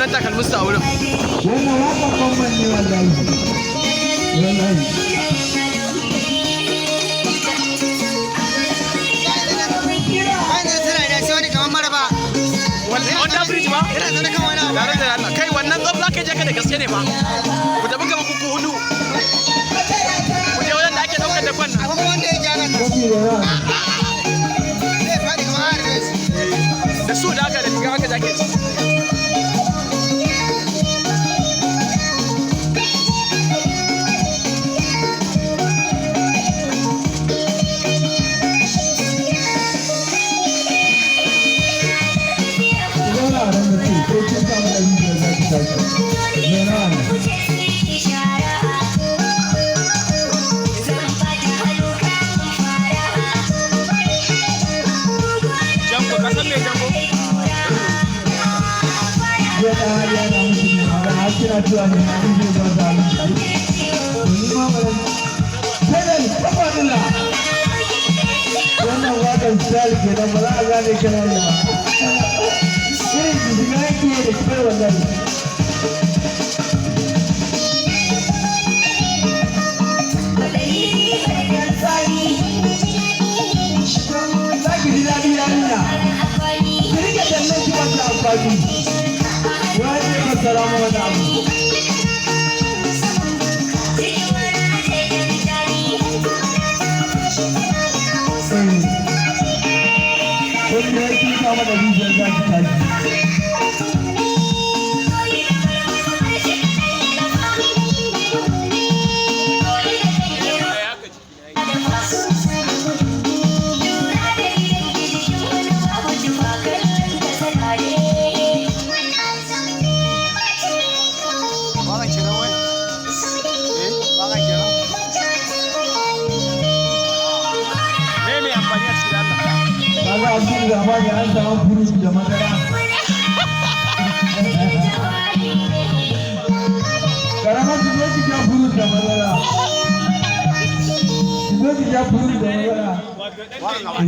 wannan takalmin su a wurin. Wannan waƙar Mamman ne, wallahi. Wallahi. Bayan da tana da sai wani kamar maraba. Wannan under bridge ba? Yana zaune kan wani abu. Tare da Allah. Kai, wannan tsaf za ka je ka da gaske ne ba. Ku tafi gaba ku hudu. Ku je wajen da ake daukar da kwan nan. Akwai kuma wanda yake hakan nan. Mafi da yawa. Zai faɗi kamar har da shi. Da su da aka da riga aka jacket. Ki zauna a nan da ce, ko kin samu 500 za ki tashi. Zauna a nan. Jango, ka san me Jango? Jiya ɗan hali yana musu ne, magana har kina cewa ne na zai ba su abinci. To ni ma ba zan. Sai da kafa nuna. Wannan waƙar style kenan, ba za a gane kana yi ba. Irin ki shiga yake da kyau, wallahi. Za ki ji daɗi, yarinya. Ki riƙe tallan ki masu amfani. Wani ne fassara ma wani abu. Eh. Wani ya ki kama 500 za ki tashi. Haka jiki na yi. Wakan kenan wai? Eh, wakan kenan. Me mai amfani a cikin Allah? Kaga Abdul Rahman ya an samu fruit da madara. Karamar, ki zo ki sha fruit da madara. Ki zo ki sha fruit da madara. Wakan.